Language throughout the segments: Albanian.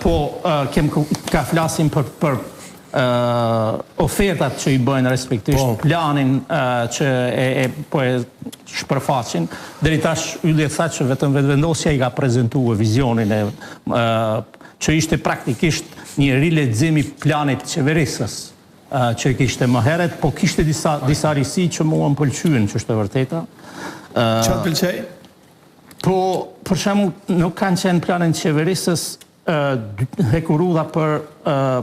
Po kem ka flasim për për ofertat që i bëjnë respektivisht po. planin që e, e po e shpërfaqin. Deri tash Ylli e tha që vetëm Vetëvendosja i ka prezantuar vizionin e që ishte praktikisht një rilexim i planit qeverisës që kishte më herët, po kishte disa disa risi që mua më pëlqyen, që është e vërteta. Çfarë të pëlqej? Po, për shembull, nuk kanë qenë planin qeverisës hekurudha për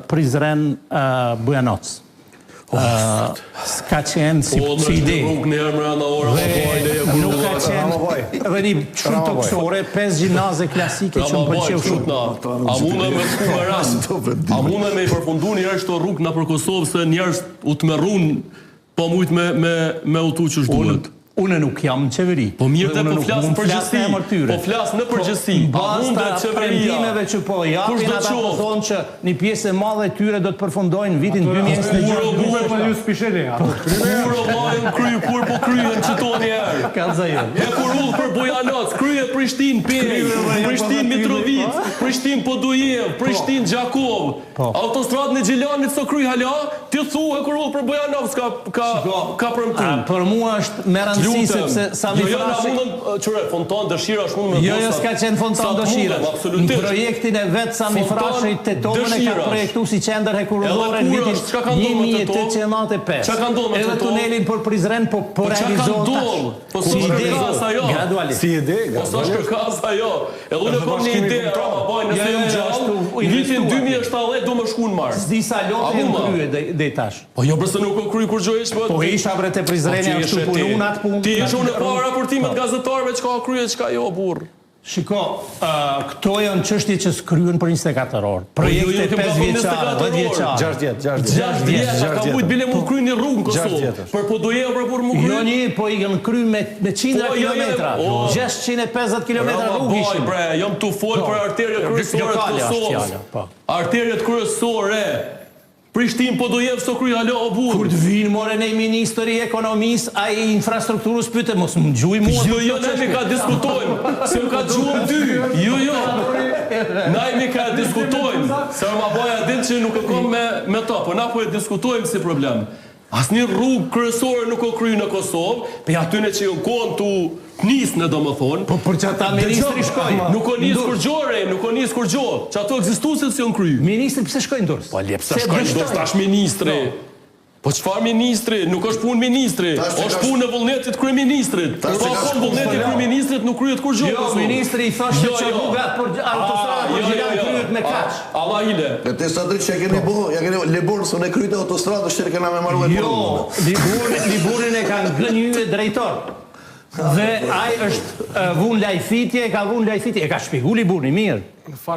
Prizren Bujanoc. Oh, S'ka qenë si, po, si ide. Dhe nuk ka qenë edhe një shumë tokësore, 5 gjimnaze klasike që më pëlqeu shumë. A mundë me shku me rast? A mundë me i përfundu një herë rrugë nëpër Kosovë se njerëz u tmerrun Po mujt me me me udhtu qysh duhet. Unë nuk jam në qeveri. Po mirë te po flas në përgjithësi. Po flas në po, përgjithësi. A mundet qeveria? Premtimeve që po japin ata po thonë që një pjesë e madhe e tyre do të përfundojnë në vitin 2026. Kur o burrë po ju spisheni ato. Kur o vllai kry kur po kryhen qëto një herë. Kallza ju. Hekurudhë për Bujanoc, kryhet Prishtinë Pejë, Prishtinë Mitrovicë, Prishtinë Podujevë, Prishtinë Gjakovë. Po. Autostradën e Gjilanit s'o kry hala, ti thu hekurudhë për Bujanoc ka ka Shiko, ka premtu. a, për mua është me rëndësi Lutem. sepse Sami Jo, jo, na Frashëri mundëm, qyre, fontan dëshirash mund me Jo, bo jo, sa s'ka qenë sa fontan të mundem, dëshirash. Në absolutisht. projektin e vet Sami Fontan Frashëri Tetovën e ka dëshirash. projektu si qendër Edhe hekurudhore në kur vitin është, çka ka ndodhur me Tetovë? 1895. Çka ka ndodhur me Edhe Tetovë? tunelin për Prizren po po Po çka ka realizohet tash. ndodhur? Po Si s'është ide, kërkas ajo. gradualisht. Si ide, Po s'është gradualisht. kërkas ajo. Edhe unë Edhe kam një bashkimi ide, kombëtar. Rama baj, Jo, nëse jo, jam jo, gjallë, është u në vitin investuar. 2070 du me shku në Mars. S'di sa A lote janë muma? krye deri deri tash. Po jo përse nuk o kry kurgjo hiç po Po isha bre te Po Prizreni ti ashtu ishe ti. punu në atë punë. Ti ishe unë pa raportimet Po. gazetarëve çka o krye çka jo burr. Shiko, këto janë çështje që s'kryen për 24 orë. Po jo, jo, Projekte kemi 5 ka thënë vjeçare, 24 10 orë. vjeçare. 6 vjet, 6 vjet. 6 vjet, a ka vjet. mujt bile mu kry një rrugë në 6 Kosovë. vjet është. Për Podujevë për burr mu kry. Jo një, po i kanë kry me me qindra Po, jo, jo, kilometra. o. 650 kilometra Rama rrugë baj ishin. bre, jam tu fol Po. për arteriet kryesore të Lokale është Kosovës. fjala, po. Arteriet kryesore. Prishtinë Podujevë s'o kry hala o burr. Kur të vinë more nej ministër i ekonomisë, ai i infrastrukturës pyte mos më gjuj mua Jo për jo këto na jemi çështje. ka diskutojmë, se ju ka gjumë ty. Jo jo. Na jemi ka diskutojmë, se Rama Baja din që nuk e kam me me to, po na po e diskutojmë si problem. Asnjë rrugë kryesore nuk o kry në Kosovë, prej atyne që jon kon tu nisë domethënë. Po për qata ministri shkoi. Nuk o nis kurgjo re, nuk o nis kurgjo. Qato ekzistueset s'jon kry. Ministri pse shkoi në Durrës? Po le pse shkoi në Durrës tash ministri. Po çfarë ministri? Nuk është punë ministri. Është punë e vullnetit të kryeministrit. Po punë vullneti i kryeministrit nuk kryhet kurgjo. Jo, ministri i thoshte jo, që jo. rruga për autostrada për jo, Gjilan kryhet me kaq. Allah hile. E te Sadri që e keni bo, ja keni Liburn s'e kryte autostradë, që e kena me maru e Jo, Liburnin, Liburnin e kanë gënjye drejtor. Dhe ai është vunë lajthitje, e ka vunë lajthitje, e ka shpjegu Liburni mirë.